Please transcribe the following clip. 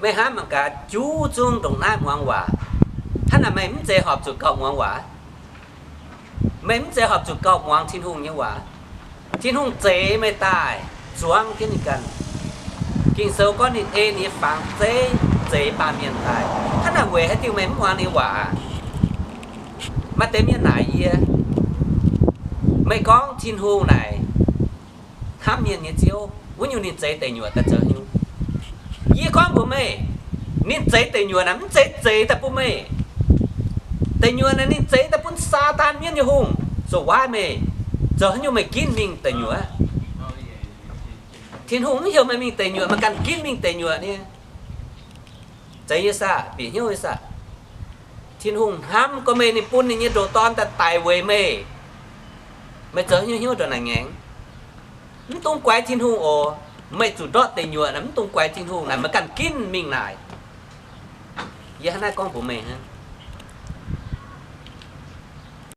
Meih hnamv mangc gaax, juv zungv ndongc naaiv muangx waac. Hnangv naaic meih mv zeiz horpc zuqc gauh muangx waac. Meih mv zeiz horpc zuqc gauh muangx Tin-Hungh nyei waac. Tin-Hungh zeix meih daaih zuangx jienv ninh ganh. Ging-Sou gorngv ninh ei ninh nyei fangx zeiv zeix baamh mienh daaih. Hnangv naaic weic haaix diuc meih mv muangx ninh nyei waac? Maaih deix mienh naaic yie, meih gorngv Tin-Hungh naaic hnamv mienh nyei Ziouv, wuov nyungc ninh zeix deic nyuoqc daaih zoux haaix nyungc? Yie gorngv mbuox meih, ninh zeix deic nyuoqc naaic mv zeiz zeix daaih bun meih. Deic nyuoqc naaic ninh zeix daaih bun Saadaan, mienv nyei hungh, zoux waaiv meih. Zoux haaix nyungc meih ginv mingh deic nyuoqc? Tin-Hungh mv heuc meih mingh deic nyuoqc, meih ganh ginv mingh deic nyuoqc nyei. Zeiz nyei saah? Bieqc hnyouv nyei saah? Tin-Hungh hnamv gorqv meih, ninh bun ninh nyei ndoqc Dorn daaih daic weic meih. Meih zoux haaix nyungc hnyouv ndongc naaic ngaengc? Mv dungx guaix Tin-Hungh oc. Meih zuqc ndortv deic nyuoqc naaic mv dungx guaix Tin-Hungh naaic, meih ganh ginv mingh naaic. Yie hnangv naaiv gorngv mbuox meih hnangv.